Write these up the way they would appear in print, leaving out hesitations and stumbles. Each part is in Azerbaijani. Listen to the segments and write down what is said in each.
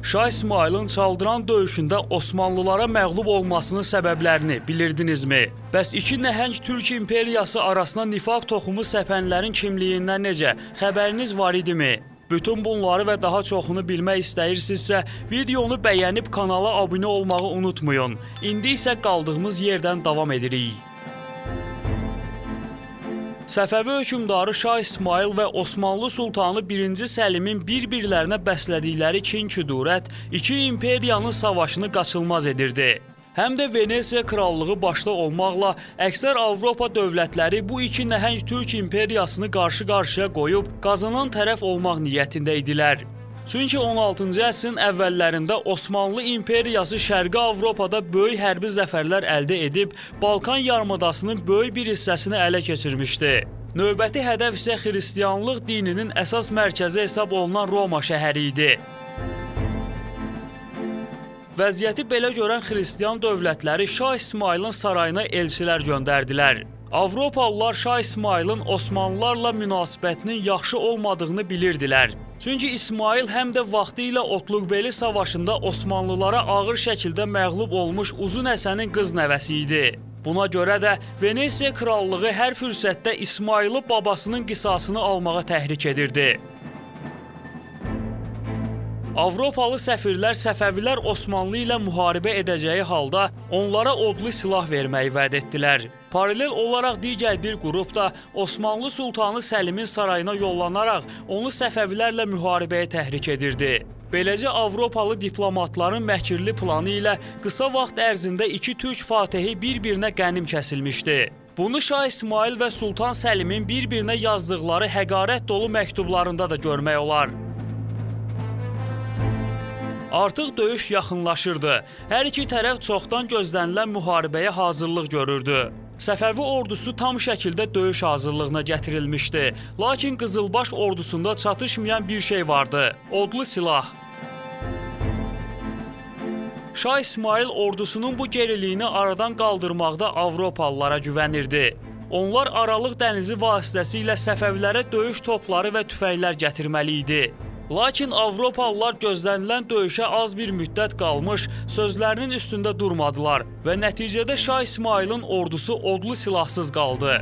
Şah İsmayılın Çaldıran döyüşündə Osmanlılara məğlub olmasının səbəblərini bilirdinizmi? Bəs iki nəhəng Türk imperiyası arasına nifaq toxumu səpənlərin kimliyindən necə xəbəriniz var idimi? Bütün bunları və daha çoxunu bilmək istəyirsinizsə, videonu bəyənib kanala abunə olmağı unutmayın. İndi isə qaldığımız yerdən davam edirik. Səfəvi hökmdarı Şah İsmayıl və Osmanlı sultanı 1-ci Səlimin bir-birlərinə bəslədikləri kin-küdurət iki imperiyanın savaşını qaçılmaz edirdi. Həm də Venesiya krallığı başda olmaqla əksər Avropa dövlətləri bu iki nəhəng Türk imperiyasını qarşı-qarşıya qoyub qazanan tərəf olmaq niyyətində idilər. Çünki 16-cı əsrin əvvəllərində Osmanlı imperiyası Şərqi Avropada böyük hərbi zəfərlər əldə edib Balkan yarımadasının böyük bir hissəsini ələ keçirmişdi. Növbəti hədəf isə xristianlıq dininin əsas mərkəzi hesab olunan Roma şəhəri idi. Vəziyyəti belə görən xristian dövlətləri Şah İsmayılın sarayına elçilər göndərdilər. Avropalılar Şah İsmayılın Osmanlılarla münasibətinin yaxşı olmadığını bilirdilər. Çünki İsmayıl həm də vaxtilə Otluqbeli savaşında Osmanlılara ağır şəkildə məğlub olmuş Uzun Həsənin qız nəvəsi idi. Buna görə də Venesiya krallığı hər fürsətdə İsmayılı babasının qisasını almağa təhrik edirdi. Avropalı səfirlər Səfəvilər Osmanlı ilə müharibə edəcəyi halda onlara odlu silah verməyi vəd etdilər. Paralel olaraq digər bir qrup da Osmanlı sultanı Səlimin sarayına yollanaraq onu Səfəvilərlə müharibəyə təhrik edirdi. Beləcə Avropalı diplomatların məkirli planı ilə qısa vaxt ərzində iki türk fatihi bir-birinə qənim kəsilmişdi. Bunu Şah İsmayıl və Sultan Səlimin bir-birinə yazdıqları həqarət dolu məktublarında da görmək olar. Artıq döyüş yaxınlaşırdı. Hər iki tərəf çoxdan gözlənilən müharibəyə hazırlıq görürdü. Səfəvi ordusu tam şəkildə döyüş hazırlığına gətirilmişdi. Lakin Qızılbaş ordusunda çatışmayan bir şey vardı: odlu silah. Şah İsmayıl ordusunun bu geriliyini aradan qaldırmaqda Avropalılara güvənirdi. Onlar Aralıq dənizi vasitəsilə Səfəvilərə döyüş topları və tüfənglər gətirməli idi. Lakin Avropalılar gözlənilən döyüşə az bir müddət qalmış, sözlərinin üstündə durmadılar və nəticədə Şah İsmayılın ordusu odlu silahsız qaldı.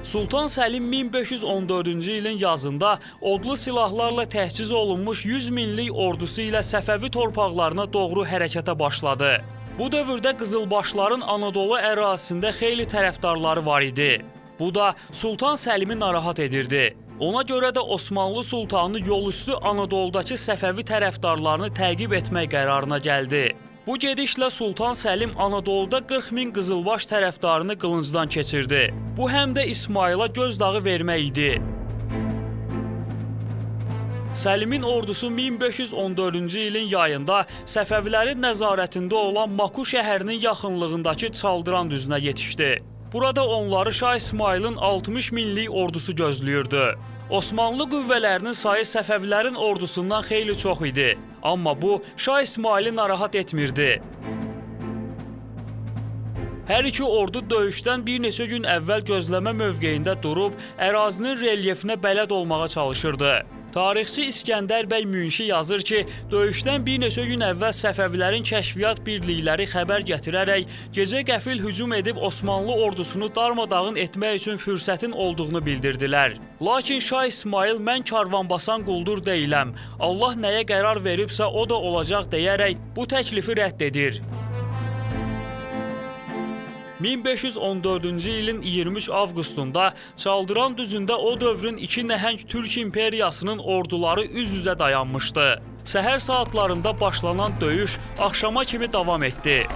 Sultan Səlim 1514-cü ilin yazında odlu silahlarla təchiz olunmuş 100 minlik ordusu ilə Səfəvi torpaqlarına doğru hərəkətə başladı. Bu dövrdə Qızılbaşların Anadolu ərazisində xeyli tərəfdarları var idi. Bu da Sultan Səlimi narahat edirdi. Ona görə də Osmanlı sultanı yolüstü Anadoludakı Səfəvi tərəfdarlarını təqib etmək qərarına gəldi. Bu gedişlə Sultan Səlim Anadoluda 40 min Qızılbaş tərəfdarını qılıncdan keçirdi. Bu həm də İsmayıla gözdağı vermək idi. Səlimin ordusu 1514-cü ilin yayında Səfəvilərin nəzarətində olan Maku şəhərinin yaxınlığındakı Çaldıran düzünə yetişdi. Burada onları Şah İsmayılın 60 minlik ordusu gözləyirdi. Osmanlı qüvvələrinin sayı Səfəvilərin ordusundan xeyli çox idi. Amma bu Şah İsmayılı narahat etmirdi. Hər iki ordu döyüşdən bir neçə gün əvvəl gözləmə mövqeyində durub ərazinin relyefinə bələd olmağa çalışırdı. Tarixçi İskəndər bəy Münşi yazır ki, döyüşdən bir neçə gün əvvəl Səfəvilərin kəşfiyyat birlikləri xəbər gətirərək gecə qəfil hücum edib Osmanlı ordusunu darmadağın etmək üçün fürsətin olduğunu bildirdilər. Lakin Şah İsmayıl mən karvanbasan quldur deyiləm, Allah nəyə qərar veribsə o da olacaq deyərək bu təklifi rədd edir. 1514-cü ilin 23 avqustunda Çaldıran düzündə o dövrün iki nəhəng Türk imperiyasının orduları üz-üzə dayanmışdı. Səhər saatlarında başlanan döyüş axşama kimi davam etdi.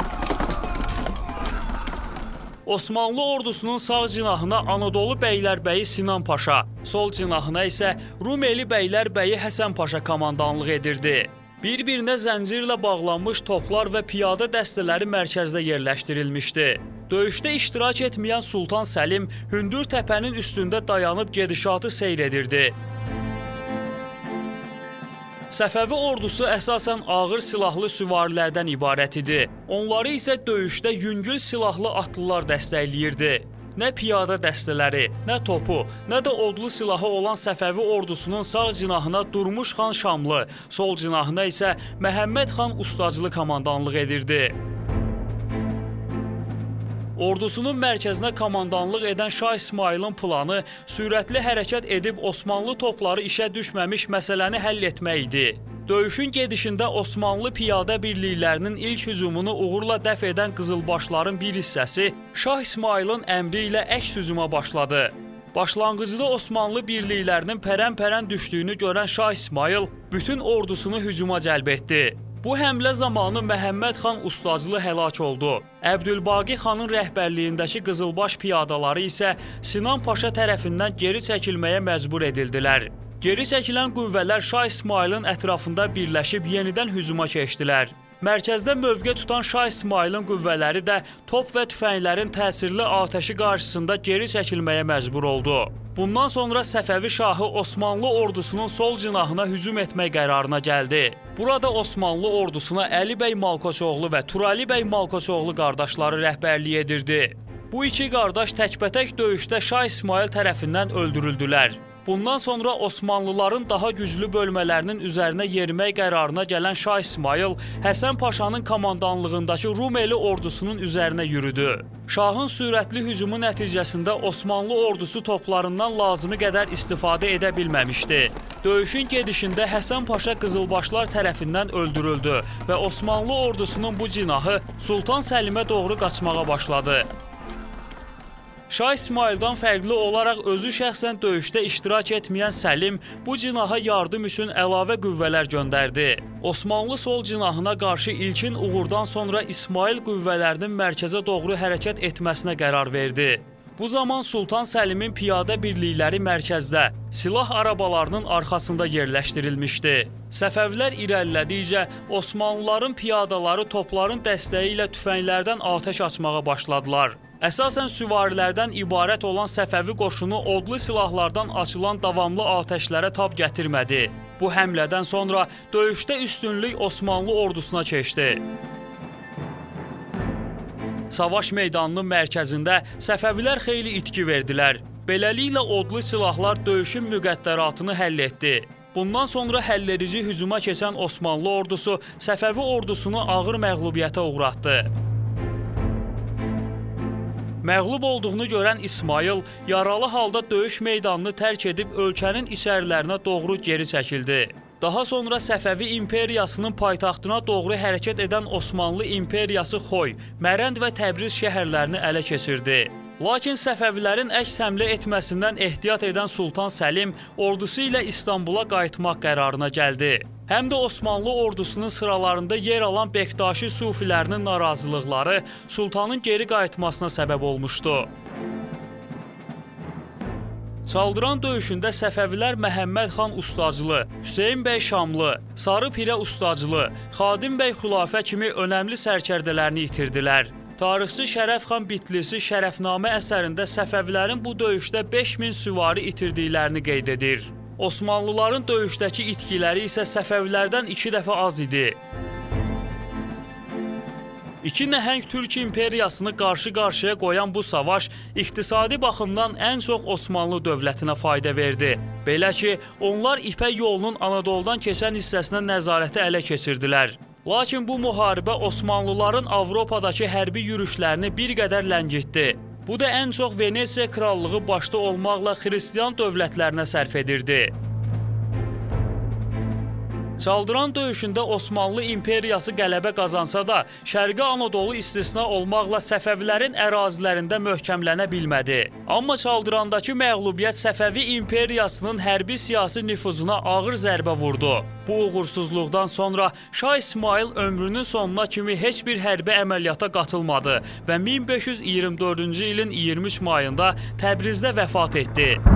Osmanlı ordusunun sağ cinahına Anadolu bəylərbəyi Sinan Paşa, sol cinahına isə Rumeli bəylərbəyi Həsən Paşa komandanlıq edirdi. Bir-birinə zəncirlə bağlanmış toplar və piyada dəstələri mərkəzdə yerləşdirilmişdi. Döyüşdə iştirak etməyən Sultan Səlim hündür təpənin üstündə dayanıb gedişatı seyr edirdi. Səfəvi ordusu əsasən ağır silahlı süvarilərdən ibarət idi. Onları isə döyüşdə yüngül silahlı atlılar dəstəkləyirdi. Nə piyada dəstələri, nə topu, nə də odlu silahı olan Səfəvi ordusunun sağ cinahına Durmuş xan Şamlı, sol cinahına isə Məhəmməd xan Ustacılı komandanlıq edirdi. Ordusunun mərkəzinə komandanlıq edən Şah İsmayılın planı sürətli hərəkət edib Osmanlı topları işə düşməmiş məsələni həll etmək idi. Döyüşün gedişində Osmanlı piyada birliklərinin ilk hücumunu uğurla dəf edən Qızılbaşların bir hissəsi Şah İsmayılın əmri ilə əks hücuma başladı. Başlanğıcda Osmanlı birliklərinin pərən-pərən düşdüyünü görən Şah İsmayıl bütün ordusunu hücuma cəlb etdi. Bu həmlə zamanı Məhəmməd xan Ustacılı həlak oldu. Əbdülbaqi xanın rəhbərliyindəki Qızılbaş piyadaları isə Sinan Paşa tərəfindən geri çəkilməyə məcbur edildilər. Geri çəkilən qüvvələr Şah İsmayılın ətrafında birləşib yenidən hücuma keçdilər. Mərkəzdə mövqe tutan Şah İsmayılın qüvvələri də top və tüfənglərin təsirli atəşi qarşısında geri çəkilməyə məcbur oldu. Bundan sonra Səfəvi şahı Osmanlı ordusunun sol cinahına hücum etmək qərarına gəldi. Burada Osmanlı ordusuna Əli bəy Malkoçoğlu və Turali bəy Malkoçoğlu qardaşları rəhbərlik edirdi. Bu iki qardaş təkbətək döyüşdə Şah İsmayıl tərəfindən öldürüldülər. Bundan sonra Osmanlıların daha güclü bölmələrinin üzərinə yerimək qərarına gələn Şah İsmayıl Həsən Paşanın komandanlığındakı Rumeli ordusunun üzərinə yürüdü. Şahın sürətli hücumu nəticəsində Osmanlı ordusu toplarından lazımi qədər istifadə edə bilməmişdi. Döyüşün gedişində Həsən Paşa Qızılbaşlar tərəfindən öldürüldü və Osmanlı ordusunun bu cinahı Sultan Səlimə doğru qaçmağa başladı. Şah İsmayıldan fərqli olaraq özü şəxsən döyüşdə iştirak etməyən Səlim bu cinaha yardım üçün əlavə qüvvələr göndərdi. Osmanlı sol cinahına qarşı ilkin uğurdan sonra İsmayıl qüvvələrinin mərkəzə doğru hərəkət etməsinə qərar verdi. Bu zaman Sultan Səlimin piyada birlikləri mərkəzdə, silah arabalarının arxasında yerləşdirilmişdi. Səfəvilər irəlilədikcə Osmanlıların piyadaları topların dəstəyi ilə tüfənglərdən atəş açmağa başladılar. Əsasən süvarilərdən ibarət olan Səfəvi qoşunu odlu silahlardan açılan davamlı atəşlərə tab gətirmədi. Bu həmlədən sonra döyüşdə üstünlük Osmanlı ordusuna keçdi. Savaş meydanının mərkəzində Səfəvilər xeyli itki verdilər. Beləliklə odlu silahlar döyüşün müqəddəratını həll etdi. Bundan sonra həlledici hücuma keçən Osmanlı ordusu Səfəvi ordusunu ağır məğlubiyyətə uğratdı. Məğlub olduğunu görən İsmayıl yaralı halda döyüş meydanını tərk edib ölkənin içərilərinə doğru geri çəkildi. Daha sonra Səfəvi imperiyasının paytaxtına doğru hərəkət edən Osmanlı imperiyası Xoy, Mərənd və Təbriz şəhərlərini ələ keçirdi. Lakin Səfəvilərin əks həmlə etməsindən ehtiyat edən Sultan Səlim ordusu ilə İstanbula qayıtmaq qərarına gəldi. Həm də Osmanlı ordusunun sıralarında yer alan Bektaşi sufilərinin narazılıqları sultanın geri qayıtmasına səbəb olmuşdu. Çaldıran döyüşündə Səfəvilər Məhəmməd xan Ustacılı, Hüseyn bəy Şamlı, Sarı Pirə Ustacılı, Xadim bəy Xülafə kimi önəmli sərkərdələrini itirdilər. Tarixçi Şərəf xan Bitlisi Şərəfnamə əsərində Səfəvilərin bu döyüşdə 5000 süvari itirdiklərini qeyd edir. Osmanlıların döyüşdəki itkiləri isə Səfəvilərdən 2 dəfə az idi. İki nəhəng Türk imperiyasını qarşı-qarşıya qoyan bu savaş iqtisadi baxımdan ən çox Osmanlı dövlətinə fayda verdi. Belə ki, onlar İpək yolunun Anadoludan keçən hissəsinə nəzarəti ələ keçirdilər. Lakin bu müharibə Osmanlıların Avropadakı hərbi yürüşlərini bir qədər ləngitdi. Bu da ən çox Venesiya krallığı başda olmaqla xristian dövlətlərinə sərf edirdi. Çaldıran döyüşündə Osmanlı imperiyası qələbə qazansa da, Şərqi Anadolu istisna olmaqla Səfəvilərin ərazilərində möhkəmlənə bilmədi. Amma Çaldırandakı məğlubiyyət Səfəvi imperiyasının hərbi siyasi nüfuzuna ağır zərbə vurdu. Bu uğursuzluqdan sonra Şah İsmayıl ömrünün sonuna kimi heç bir hərbi əməliyyata qatılmadı və 1524-cü ilin 23 mayında Təbrizdə vəfat etdi.